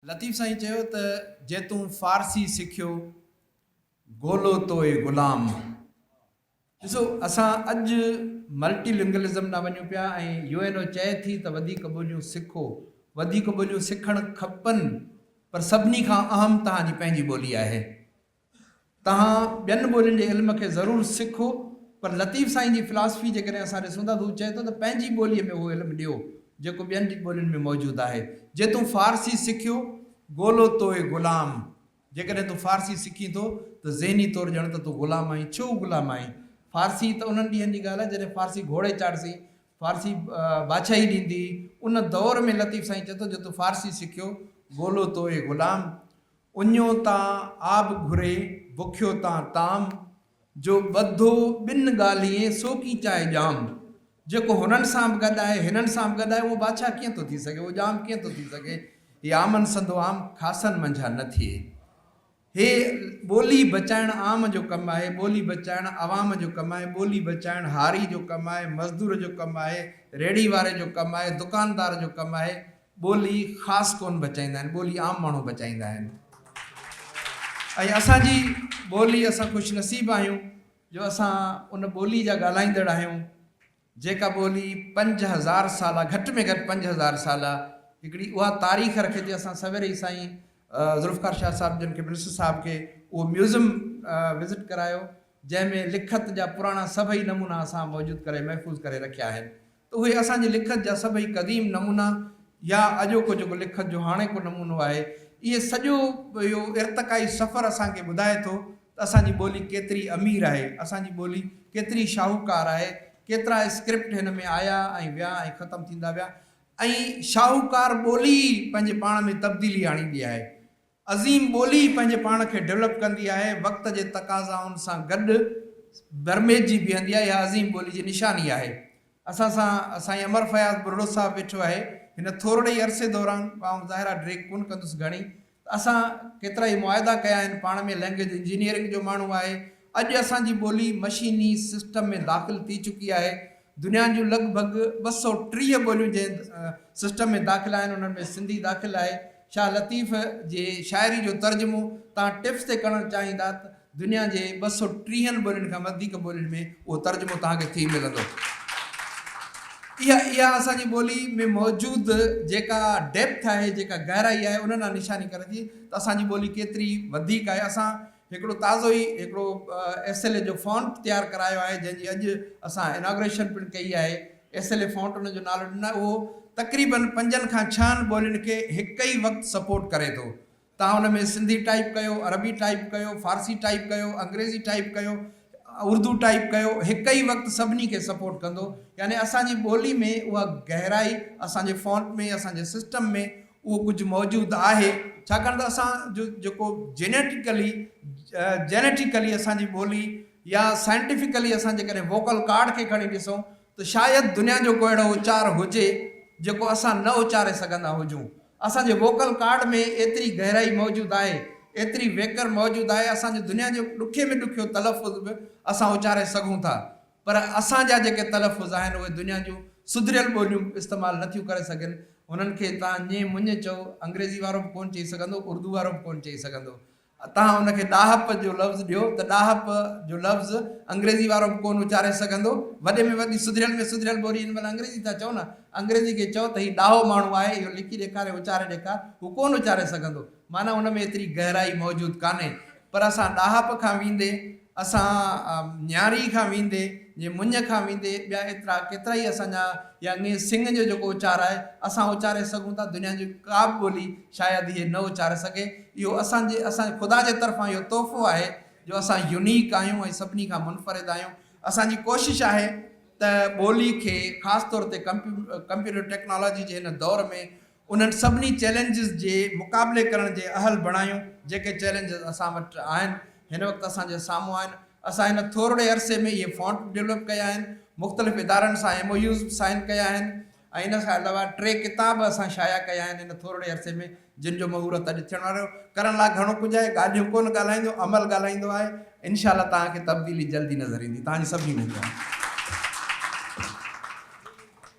لطيف سائين چيو ته جي تون فارسي سکيو، گولو توء غلام. ڏسو اسان اڄ ملٽي لنگئلزم ڏانهن وڃون پيا ۽ يو اين او چئي ٿي ته وڌيڪ ٻوليون سکو، وڌيڪ ٻوليون سکڻ کپن پر سڀني کان اهم توهان جي پنهنجي ٻولي آهي. توهان ٻين ٻولين جي علم کي ضرور سکو پر لطيف سائين جي فلاسفي جيڪڏهن اسان ڏسون ٿا ته هو چئي ٿو ته پنهنجي ٻوليء ۾ اهو علم ڏيو جيڪو ٻين ٻولين ۾ موجود آهي. جي تون فارسي سکيو، گولو توء غلام. جيڪڏهن تون فارسي سکين ٿو ته ذهني طور ڄڻ ته تون غلام آهين. ڇو غلام آهين؟ فارسي ته انهن ڏينهن جي ڳالهه آهي جڏهن فارسي گهوڙي چاڙهسين، فارسي بادشاهي ڏيندي. ان دور ۾ لطيف سائين چئي ٿو جي تون فارسي سکيو، گولو توء غلام. اڃيو تان آب گهري، بکيو تان طعام، جو ٻڌو ٻن ڳالهين، سو ڪين چاهي ڄام. جيڪو هنن سان به گڏ آهي، هنن سان به گڏ آهي، اهو بادشاهه ڪيئن ٿو ٿي سگهي، اهو ڄام ڪيئن ٿو ٿي سگهي؟ هي عامن سندو عام، خاصن منجهان نه ٿئي. هي ٻولي بچائڻ عام جو ڪم آهي، ٻولي بچائڻ عوام جو ڪم آهي، ٻولي بچائڻ هاري جو ڪم آهي، مزدور جو ڪم آهي، ريڙهي واري جو ڪم آهي، دڪاندار جو ڪم آهي، ٻولي خاص ڪونه بچائيندا آهن، ٻولي عام ماڻهو بچائيندا آهن ۽ اسان جي ٻولي اسان خوش نصيب آهيون جو اسان ان ٻولي جا ڳالهائيندڙ آهيون جيڪا ٻولي 5000 سالا گهٽ ۾ گهٽ 5000 سالا هڪڙي اها تاريخ رکي ٿي. اسان سوير ئي سائين ذوالفقار شاهه صاحب جن کي منسٽر صاحب کي اهو ميوزم وزٽ ڪرايو جنهن ۾ لکت جا پراڻا سڀئي نمونا اسان موجود ڪري محفوظ ڪري رکيا آهن ته اهي اسان جي لکت جا سڀئي قديم نمونا يا اڄوڪو جيڪو لکت جو هاڻيڪو نمونو آهي، اهي سڄو اهو ارتقائي سفر اسان کي ٻڌائي ٿو ته اسان جي ٻولي ڪيتري امير آهي، اسان جي ٻولي ڪيتري شاهوڪار آهي، ڪيترا اسڪرپٽ هن ۾ آيا ۽ ويا ۽ ختم ٿيندا ويا ۽ شاهوڪار ٻولي ئي پنهنجي پاڻ ۾ تبديلي آڻيندي آهي. عظيم ٻولي ئي پنهنجي پاڻ کي ڊولپ ڪندي آهي، وقت جي تقاضائن سان گڏ برميجي بيهندي آهي، اها عظيم ٻولي جي نشاني آهي. اسان سان سائين امر فياض ٻرڙو صاحب ويٺو آهي، هن ٿورڙي ئي عرصي دوران، آئون ظاهر آهي ڊريگ ڪونه ڪندس گهڻي، ته اسان ڪيترائي معاهدا ڪيا آهن پاڻ ۾، لئنگئيج انجنيئرنگ جو ماڻهو آهي، اڄ اسان جي ٻولي مشيني سسٽم ۾ داخل ٿي چڪي آهي، دنيا جون لڳ ڀڳ 230 ٻوليون جنهن سسٽم ۾ داخل آهن انهن ۾ سنڌي داخل آهي. شاهه لطيف جي شاعري جو ترجمو توهان ٽپس تي ڪرڻ چاهيندا ته دنيا جي 230 ٻولين کان وڌيڪ ٻولين ۾ اهو ترجمو توهان کي ٿي ملندو. اها اها اسان جي ٻولي ۾ موجود جيڪا ڊيپٿ آهي جيڪا گهرائي آهي ان ڏانهن نشاني ڪري ٿي ته اسان جي ٻولي ڪيتري وڌيڪ آهي. اسان هڪڙو تازو ئي هڪڙو ايس ايل اي جو فونٽ تيار ڪرايو آهي جنهن جي اڄ اسان اناگريشن پڻ ڪئي آهي. ايس ايل اي فونٽ ان جو نالو ڏنو آهي اهو تقريبن پنجن کان ڇهن ٻولين کي هڪ ئي وقت سپورٽ ڪري ٿو. توهان ان ۾ سنڌي ٽائيپ ڪيو، عربي ٽائيپ ڪيو، فارسي ٽائيپ ڪيو، انگريزي ٽائيپ ڪيو، اردو ٽائيپ ڪيو، هڪ ئي وقت سڀني کي سپورٽ ڪندو. يعني اسان جي ٻولي ۾ اها گهرائي اسان جي فونٽ ۾ اسان جي سسٽم ۾ اهو ڪجهه موجود آهي ڇاڪاڻ ته اسان جو جيڪو جينيٽيڪلي Genetically اسان جي ٻولي يا سائنٽيفڪلي اسان جيڪڏهن ووڪل ڪارڊ کي کڻي ڏسون ته شايد دنيا جو ڪو اهڙو اچار هجي جيڪو اسان نه اچاري سگهندا هجون. اسان جي ووڪل ڪارڊ ۾ ايتري گهرائي موجود آهي، ايتري ويڪر موجود آهي، اسان جو دنيا جو ڏکي ۾ ڏکيو تلفظ به اسان اچاري سگهون ٿا. پر اسان جا جيڪي تلفظ آهن اهي دنيا جون سڌريل ٻوليون استعمال نه ٿيون ڪري سگهن. انهن کي توهان ڃي مڃ چئو، انگريزي وارو به ڪونه چئي سگهندو، اردو وارو به ڪونه چئي سگهندو. توهان ان کي ڏاهپ جو لفظ ڏيو ته ڏاهپ جو لفظ انگريزي وارو به ڪونه اچاري سگهندو. وڏي ۾ وڏي سڌريل ۾ سڌريل ٻولي هن مهل انگريزي ٿا چئو نه، انگريزي کي چئو ته هي ڏاهو ماڻهو آهي، اهو لکي ڏيکار ۽ اچاري ڏيکار، هو ڪونه اچاري سگهندو. معنيٰ ان ۾ ايتري گهرائي موجود ڪانهي. پر اسان ڏاهپ کان ويندي اسان نياري کان ويندي جي مڃ کان ويندي ٻيا ايترا ڪيترائي اسان جا يا ڱي سنگ جو جيڪو اچار آهي اسان اچاري سگهون ٿا دنيا جي ڪا به ٻولي شايد اهي نه اچاري سگهي اهو اسان جي اسان خدا جي طرفان اهو تحفو آهي جو اسان يونيڪ آهيون ۽ سڀني کان منفرد آهيون اسان جي ڪوشش آهي ته ٻولي کي خاص طور تي ڪمپيوٽر ٽيڪنالاجي جي هن دور ۾ انهن سڀني چئلينجز جي مقابلي ڪرڻ جي اهل بڻايون جيڪي چئلينجز اسان وٽ آهن هن وقت اسان جي سامهون آهن اسان هن ٿورڙي عرصي ۾ اهي فونٽ به ڊولپ ڪيا آهن مختلف ادارن سان ايم او يوز به سائن ڪيا آهن ۽ ان کان علاوه ٽي ڪتاب اسان شايع ڪيا آهن هن ٿورڙي عرصي ۾ جن جو مهورت اڄ ٿيڻ وارو ڪرڻ لاء گهڻو ڪجهه آهي ڳالهيون ڪونه ڳالهائيندو عمل ڳالهائيندو آهي انشاء الله توهان کي تبديلي جلدي نظر ايندي توهان جي سڀني ۾